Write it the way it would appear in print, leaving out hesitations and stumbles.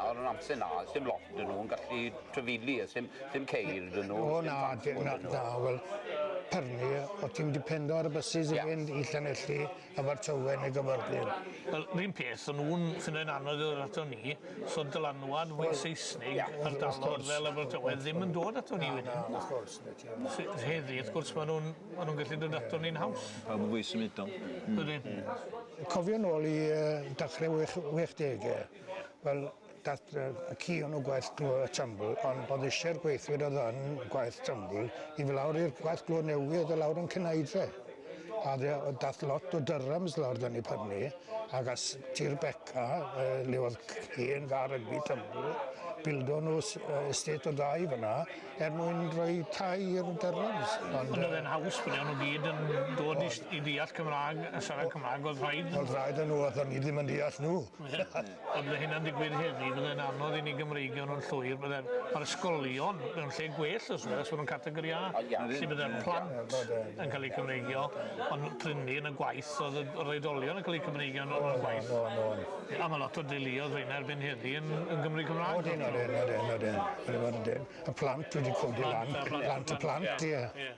ond yn amser 'na, sim lot 'dyn nhw yn gallu trafeili, a sim, sim ceir 'dyn nhw. O na, na, na, wel, pyrnu, o ti'n dependo ar y buses i fynd i Llanelli, Abertawe neu Gaerfyrddin. Wel, yr un peth, o'n nhw'n ffindo'n anodd i ddod ato ni, so dylanwad fwy Seisnig ardalodd fel Abertawe ddim yn dod ato ni wedyn. Na, wrth gwrs, 'na ti. Heddi, wrth gwrs, ma' nhw'n ma' nhw'n gallu dod ato ni'n haws. Pawb yn fwy symudol. Ydyn. Cofio nôl i yy dachre wech- wechdege, wel dath yy y ci o'n y gwaith glo y Tumble ond o'dd isie'r gweithwyr o'dd yn gwaith Tumble i fy' lawr i'r gwaith glo newydd o lawr yn Cynydre. A de- o'dd dath lot o Durhams lawr 'da ni pryd 'ny ag as Sir Beca yy le o'dd c- hen gar rygbi Tumble bildo nw s- yy estate o dai fyn 'na Er mwyn rhoi tai i'r Durhams. Ond oedd e'n haws pryd o'n nhw gyd yn dod i, i ddeall Cymraeg a siarad Cymraeg, oedd rhaid... Oedd rhaid yn nhw, oedd ni ddim yn deall nhw. Ond bydde hynna'n digwydd heddi, bydde'n anodd i ni Gymreigio nhw'n llwyr, bydde'r mae'r ysgolion mewn lle gwell os yw'n nhw'n categori A, lle bydde'r plant yn cael eu Cymreigio, ond prynu yn y gwaith oedd yr oedolion yn cael eu Cymreigio yn y gwaith. A mae lot o deuluoedd rheina erbyn heddi yn, yn Gymru Cymraeg. Odyn, odyn, odyn, odyn. Odyn. Y plant wedi codi lan. Plant y plant, ie.